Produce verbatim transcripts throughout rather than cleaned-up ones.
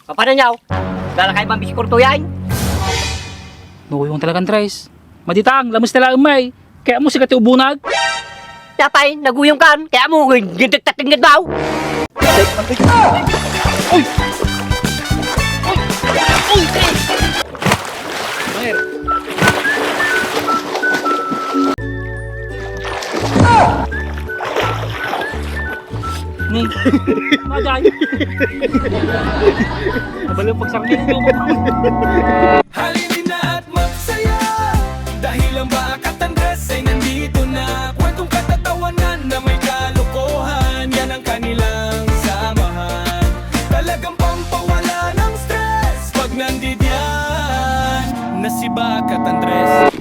Papananyaw, lalakay man bisikulto yan. Naguyong talaga, Andres. Maditang, lames na laeng may. Kayatmo sika ti ubonag? Apay, naguyong kan. Kayatmo, gintek-tek-tek daw. Uy! Uy! Uy! Ni, maday. Nabalo pagsarmin ko. Halina at magsaya, dahil ang Bakat Andres ay nandito na. Kwentong katatawanan na may kalokohan, yan ang kanilang samahan. Talagang pampawala ng stress pag nandidiyan na si Bakat Andres.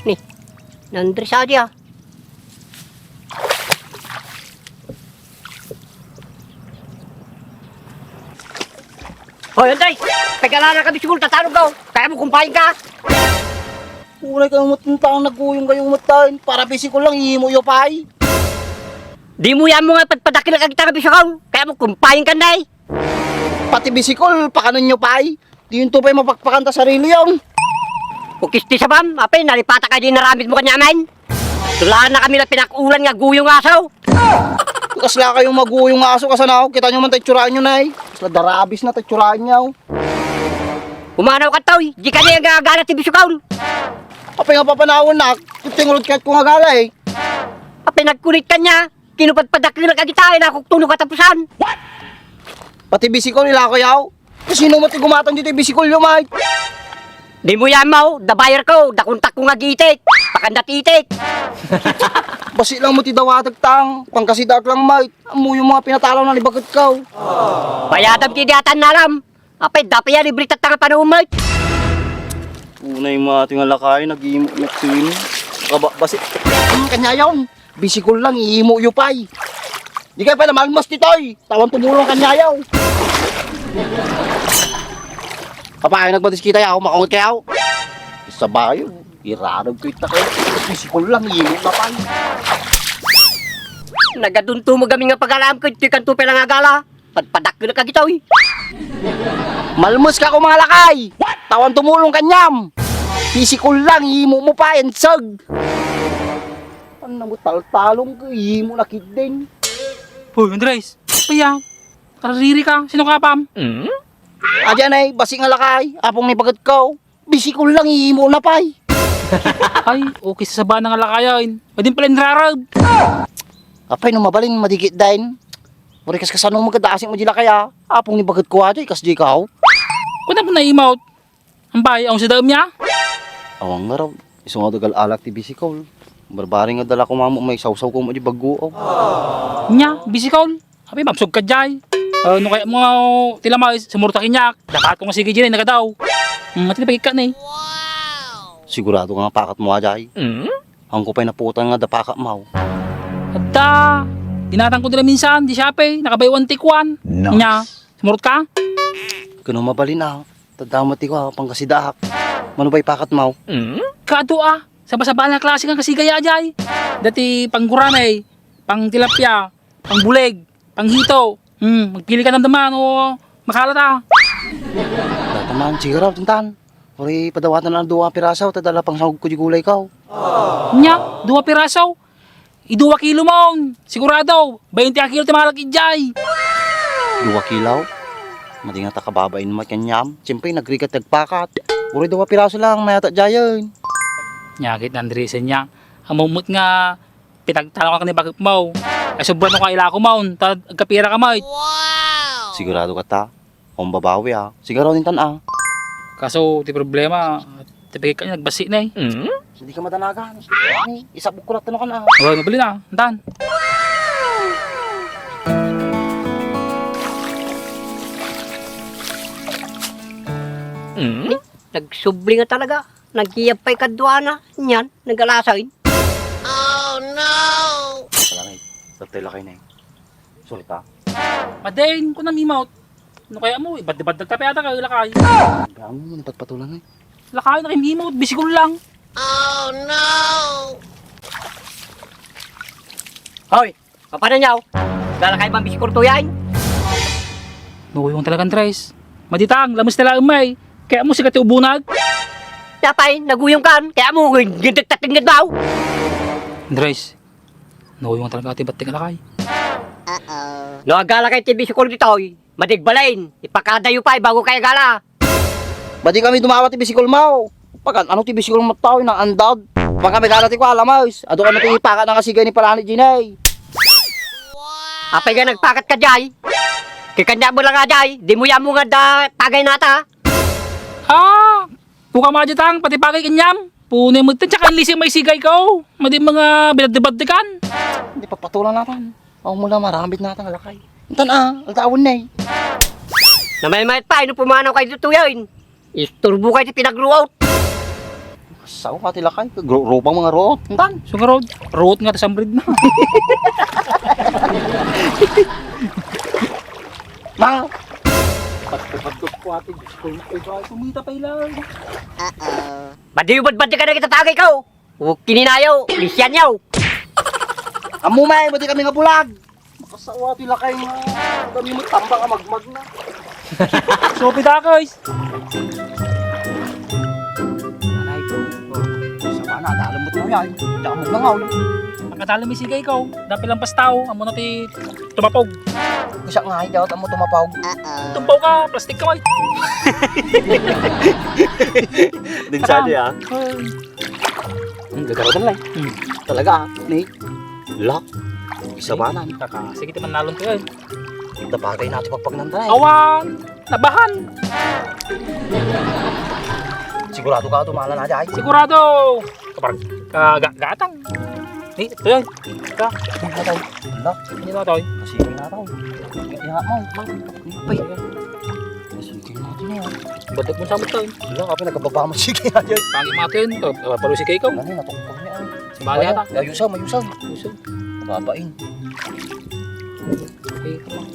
Ni, ni Andres adi, ah. Hoy, Andres! Tagalana ka, bisikol, tatanong ka, oh. Kayatmo kumpayan ka? Uray kayo met, tintang, naguyong kayo met tayo. Para bisikol lang, ihimuyo pay. Dimo yan mo nga padpadakkel ka kita nga bisikol. Kayatmo kumpayan ka, Andres. Pati bisikol, pakanenyo pay. Diyonto pay mapakpakan ta sariliyo. Ukis ti sabam, apay, nalipata ka di naramidmo kaniaman. Tulaan na kami la pinak-ulan nga guyong aso. Kasla kayo maguyong aso, kasano? Kitaenyo man ta itsuraenyo, nay. Kasla darabis na ta itsuraenyo. Pumanaw ka, toy. Di ka na nga gala ti bisikol. Apay nga papanawan na, tingulod ket ko nga gala, eh. Apay nagkunit ka niya. Kinupadpadakkel ka kita, ay nakuktuno katapusan. Pati bisikol, ila ko yaw. Sino mo ti gumatang dito, bisikolyo, Mike? Dimo yan, Mau. Da buyer ko, da kontak ko nga gitik. Pakanda ti itik. Basi lang mo ti dawatek, tang. Pangkasidaak lang, Mike. Ammoyo mga pinatalaw na ni baket ko. Bayadam ti di atan nalam. Apay, dapay a libre tatta nga panumot. Unay mati nga lakay, nagimo met sino. Kaba-, basi-, mm, kanyayaw. Bisikol lang, ihimuyo pay. Di kayo pala malmas ditoy. Tawan tumulong kanyayaw. Kapay, nagbadis kita yaw, makaungot kayaw. Sabayo, irarag ko ita kayo. Bisikol lang, ihimo na pay. Nagadunto mo gami nga pagalaam ko, iti kanto pala nga gala. Padpadakkel ka kita, uy. Malmes ka ko, mga lakay. Tawan tumulong kaniam. Pisikol lang, imo mo pa, enseg. Ano mo taltalong ko, imo na kidden. Hoy, Andres, kaya, karariri ka, sino ka, pam? Adian ay, basi nga lakay, apong ni bagat ko. Bisikol lang, imo na pay. Ay, okay sa sabana nga lakayan. Madin pala inrarag. Apay no mabalin, madikit dain. Uri kas kasano magkadaasing mo di lakaya. Apong ni bagat ko aja, ikas di ikaw. Kuna po na imaw. Ang bahay, ang sa daam niya? Awang nga raw. Iso nga dagal alak ti bisikol. Barbari nga dala ko mamo may sawsaw ko mo di bago. Nya, bisikol. Abi, mabsog ka jay. Ah, no kaya mo nga, oh, ti lamay, sumurta kinyak. Dapat ko nga sige jay, nagadaw. Hmm, ati na pagikka na eh. Sigurado ka nga pakat mo, ajay? Mm? Ang ko pa'y naputan nga dapakat mo. Adda, dinatang ko nila minsan, di siya pa'y, nakabay one take one. Nice. Nya, sumurot ka? Kano mabalin ah. Tadama ti ko, ah, pangkasidaak. Mano ba'y pakat mo? Mm? Kado ah, sabasabaan nga klase kang kasigaya, ajay. Dati pangguramay, pang tilapia, pangbulig, panghito. Hmm, magpili ka naman o makalat ah. Data man, siguro, tintan. Uri, padawatan na duwa piraso, tadala pang sangog ko di gulay ka. Nya, duwa piraso? Iduwa kilo maon. Sigurado, bainte a kilo ti malak ijay. Duwa kilo? Madi nga ta kababain mo kanyam. Siyempre, nagrigat nagpakat. Uri, duwa piraso lang, mayata jayen. Nya, kit Andresen nya. Amumot nga, Pinagtalo ka ni bakit mo. Ay, sobra no ka ilako maon, ta agkapira ka, mait. Wow! Sigurado ka ta? Kung babawi, ah. Sigurado din tan, ah. Kaso, ti problema, Ti pagikkan niya, nagbasi na eh. Hindi ka madanagan. Ay, isabog ko latta no kan, ah. Wala, mabili na. Antan. Nagsubli nga talaga. Nagyayab pay kaduana. Niyan, nagalasain. Wala na eh. Tatay lakay na eh. Surta. Madeng, kuna mimawt. No kaya mo, ibadibaddag ta pay ata ka, lakay. Ang damo mo, patpatulan eh. Lakay, nakimimawt, bisikol lang. Hoy! Papananyaw? Galakay man bisikol to yan? Nuyong talaga, Andres. Maditang, lamus talaga, umay. Kaya mo, sikat yung ubunag. Napay, naguyong kan. Kaya mo, gindag tatingin daw. Andres, nuyong talaga ati ba't tingalakay? No, agalakay ti bisikol ditoy. Madigbalain, ipakadayo pay bago kay gala. Madi kami dumawat ti bisikol mo. Pakan, ano ti bisikol mo tao, nang andad. Pag kami gala ti kwa, lamas. Adu kami ti ipakat nga sigay ni palani, Jinay. Apay nga nagpakat ka, Jay? Kikanya mo lang nga, Jay. Di mo yan mo nga da, tagay nata. Ah, Puka mo dita, pati pagay kanyam. Punay mo, tsaka ang lisi may sigay ka, oh. Madi mga binadde-baddekan. Hindi papatulan natin. Ako mula marambit natin, lakay. Intan ah, altaon na eh. Namaymayat pa, ino pumanaw kayo dito yun? Isturbo kayo ti pinagruot. Sao ka ti lakay? Gru-, rupang mga ruot. Intan. So nga ruot, ruot nga, tas ambrid na. Mang! Pagkapagkap ko ate, Diyos ko, yung iba, kumita pa ilan. Madiyo badbad ka na kita tagay ka, oh. O, kininayo, lisyan yaw. Amo may, madi kami nga bulag. Makasawa ti lakay nga, kami mo tambak a magmag na. So, pita, guys. Anay ko, oh, sa bana, dalam mo tayo yan. Diyan mo lang, oh. Makadali mi sigay ko, dapat lang pastaw, amo na ti tumapog. Siya nga, ay, dapat amo tumapog. Tumpaw ka, plastic ka, oy. Din sa di, ah. Ay. Ang gagawin lang. Hmm. Talaga, ah. Ni? Lock. Isa ba na? Taka, sige, ti panalon ko yan. Napagay natin pagpagnan tayo. Awan! Nabahan! Sigurado ka, tumala na, di ay? Sigurado! Kapag, kaga-, gatang. Eh, ito yan. Ka, ano na tayo? Hala, hindi na tayo. Kasi na tayo. Kaya nga mo, man. Ay, kasi na tayo. Badak mo sa amin tayo. Wala, kapag nagkababa mo, sige na tayo. Pangit natin, pa-, pa-, palusi kayo ikaw. Ano yun, natukpag niya, ah. Bali ata. Ayusan, ayusan. Ayusan. Babain. Okay, ito lang.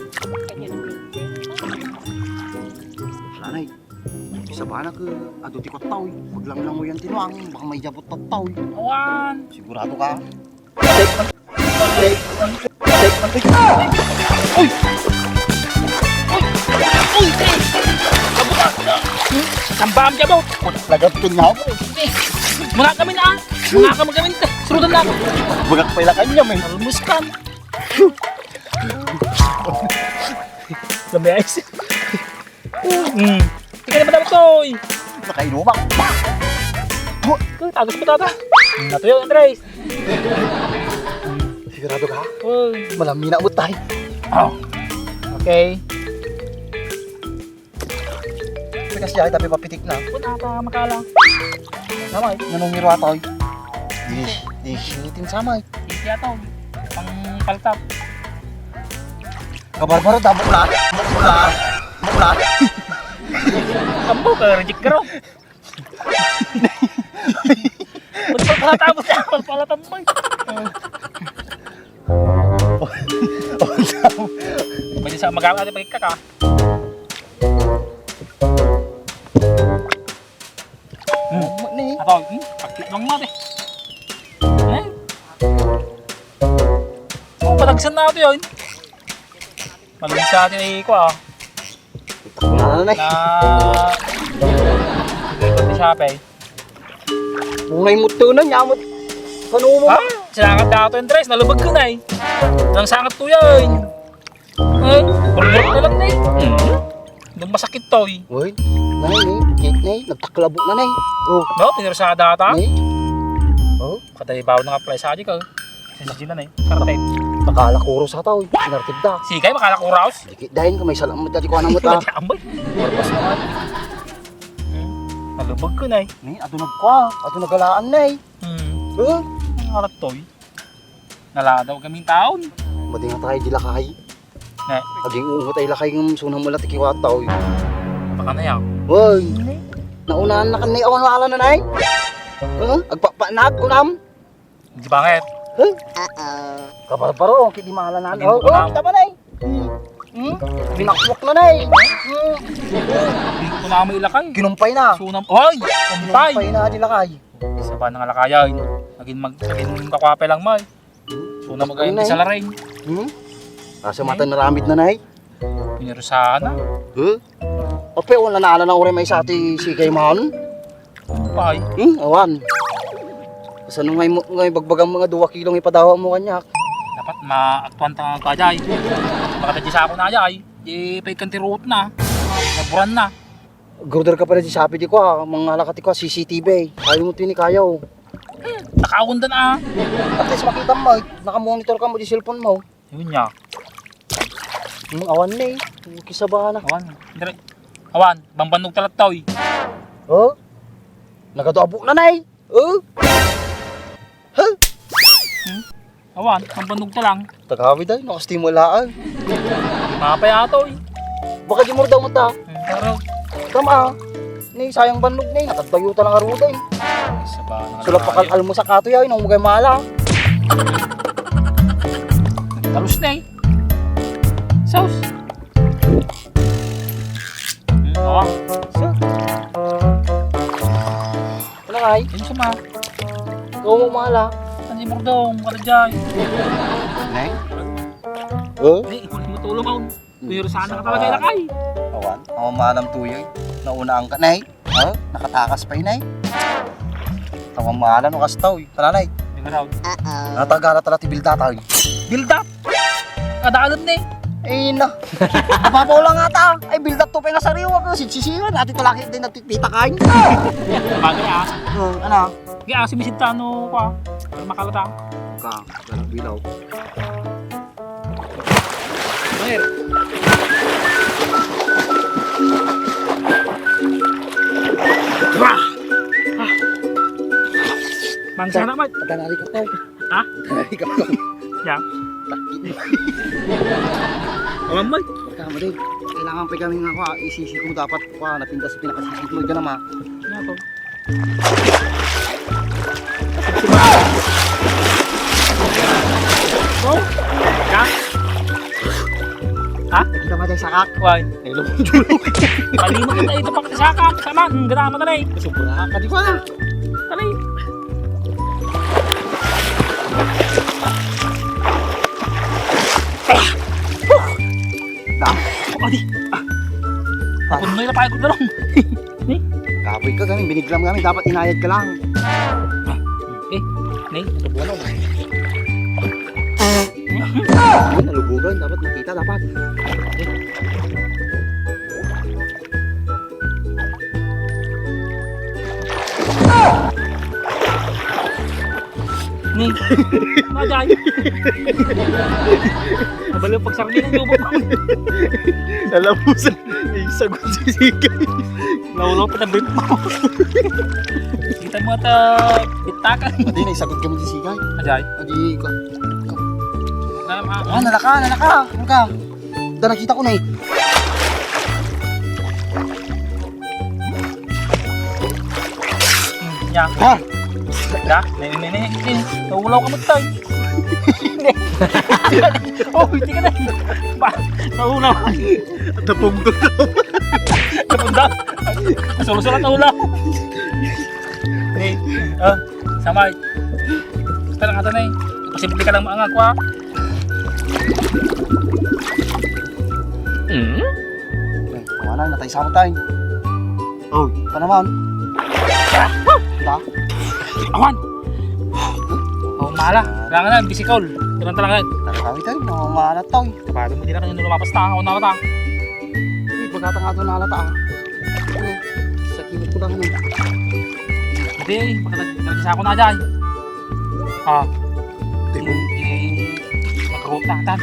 Nanay, isa ba na ka, adu ti kwattaw, eh. Maglanglangoy yan ti nuang, baka may jabot tattaw, eh. Awan! Sigurado ka? Uy! Uy! Uy! Uy! Kabuka! Sambaan ka mo! Lagat ka nga mo. Muna kami na, ah! Muna kami kami na! Surutan na ako! Bagak pa ila kanya, men. Almuskan! Lamay ice. Hmm. Tingnan naman naman to, eh. Nakainuma. Uy, tagas mo, tata. Natuyo, Andres. Sigurado ka? Uy. Malami na mo tayo. Oh. Okay. May kasi ay tapi papitik na. Pun ata makala. Samay, nanong hirwa tayo? Di, di, sinitin samay. Iti ato. Pang paltap. Kabarbaro, tabok na. Bukla. Bukla. Ambo ka, reject ka raw. Magpapalata mo siya, magpalata mo. Pwede sa mag-aaway, pagkaka. Hmm. Ni? Ato, hmm? Pagkit lang natin. Eh? Oh, patagsan na ito yun. Malusa ito yung iko, ah. Ano na? Na, hindi ko siya, pe. Unay mo ito na, nyamot. Kano mo? Ha? Sinangat na ito yung dress, nalubag ko na eh. Nang sangat ko yun. Eh, bulbul na lang na eh. Hmm. Doon masakit to eh. Uy, nay, nay, Kate, nay, nagtaklabo na, nay. Oh. No, pinirsada ata. Nay. Oh. Kada ibaw na nga pala sa adik, oh. Sa sisilan eh. Sartay. Makalakuros ata, uy. Nartib da. Sige, makalakuros. Dikit dahin ka, may salam mo dati ko anang mata. Dati amoy. Marpas naman. Hmm. Labag ka, Nay. Ni, adu nagkua, adu nagalaan, Nay. Hmm. Huh? Ang arat toy. Naladaw kami taon. Madi nga tayo, di lakay. Ne. Aging ungot ay lakay ng sunang mula ti kiwataw. Baka na yan. Hoy. Naunahan na kan Nay, awan wala na, Nay. Huh? Agpapanag, kunam? Di bangit. Huh? Kabarbaro, ang kidi mahala na. Aging Oh, oh, kunam. Kita ba, Nay? Hmm? Binakwak na, Nay. Hmm? Di ko na may ilakay. Kinumpay na. Sunam. Oy! Kumpay! Kinumpay na, di lakay. Isa pa nang alakaya, eh. Naging mag-, naging kakwapay lang, May. So na magayang Nay. Salaring. Hmm? Asa Hmm? matan naramid na, Nay? Pinirusahan na. Huh? Ape, wala na, ala na, uray may sa ti sigay man. Pay. Hmm? Awan. Kasano ngay mo, ngay bagbagang mga dua kilo nga ipadawa mo kanyak? Dapat maaktuan ta nga kajay. Baka tadya sa ako na, ay. Di pa ikan ti ruot na. Naburan na. Order ka pala di Shopee di ko, ah. Mga halakati ko, ah, C C T V. Ayaw mo tini kayaw. Nakaundan, ah. At least makita mo, eh. Nakamonitor ka mo di cellphone mo. Yun niya. Yung awan na, eh. Yung kisaba na. Awan. Dire. Awan. Bambannog talat tao, eh. Oh? Nagaduabo na na, eh. Oh? Huh? Hmm? Awan, ang bannog ta lang. Tagawid ay, nakastimulahan. Mapay ato eh. Baka di mo daw mata. Hmm, pero Tama. Ni sayang bannog ni, nakadbayo ta lang aruda eh. Isa ba na Sulap pa kang almusa kato yaw, inong mugay mala. Talus na eh. Sauce. Hmm, awa. Sa? Ano nga eh? Yung suma. Ikaw mo mala. Ano yung murdong? Ano dyan? Nay? Oh? Nay, ikaw yung matulong ako. Pero sana ka talaga ilakay. Awan, ako malam tuyo eh. Naunaan ka, Nay. Oh? Nakatakas pa, Nay. Tawang mahala no kastaw eh. Tara, Nay. Di ka daw. Natagala tala ti bilda tayo. Bilda? Kadaalan ni. Eh, na. Apapaw lang ata. Ay, bilda to pa yung sariwa. Pero sidsisiran. Ati talaki din nagtitita kain. Bagay ah. Oh, ano? Kaya kasi misid tano pa. Pero makalata. Ka, ganang bilaw. Maher. Mangsa na, Mike. Ada na rin ka tao. Ha? Ada na rin ka tao. Ya. Awan, Mike. Huwag ka, Mike. Kailangan pa kami nga, kuha, isisi ko dapat, kuha, napintas sa pinakasisi mo. Diyan naman. Ano to? Oh? Ha? Ha? Kita mo dyan sakak? Why? Ay, lubog-lubog. Palimot na ito, pakasakak. Sama, hmm, gana mo na eh. Sobra ka, di ba? Talay. Ah. Adi. Ah. Punoy na pagod na lang. Ni? Kapoy ka kami, biniglam kami, dapat inayad ka lang. Ah. Eh, ni, subuan ako. Ay, nalubugan, dapat makita, dapat. Ni. Majay. Abalo pagsarbi ng lubot. Nalabusan. Ay, sagot si Sigay. Naulo pa tabit mo. Kita mo ata pitaka. Hindi, naisagot kami si Sigay. Ajay. Adi ka. Ah, nalaka, nalaka. Ano ka? Da, nakita ko na eh. Ya. Ha? Da, ne, ne, ne, ne. Naulaw ka mo tayo. Oh, hindi ka na. Ba, naulaw. Tapong doon. Tapong doon. Sulo-sulo na ulaw. Ni, ah, samay. Gusto lang ata na eh. Posible ka lang maangak, wa? Hmm? Ay, wala, natay sa tayo. Oh, pa naman. Da? Awan! Oh, mala. Kailangan na, bisikol. Kailangan talaga. Talaga, ito, no, mala to eh. Kapatid mo, di na kayo lumapas ta. Ako na ta. Uy, pagkatang ato na alata ah. Sa kilid ko lang, ano. Hindi, baka nag-, nag-isa ako na dyan. Ah. Di mo. Eh, eh, mag-root na, tan.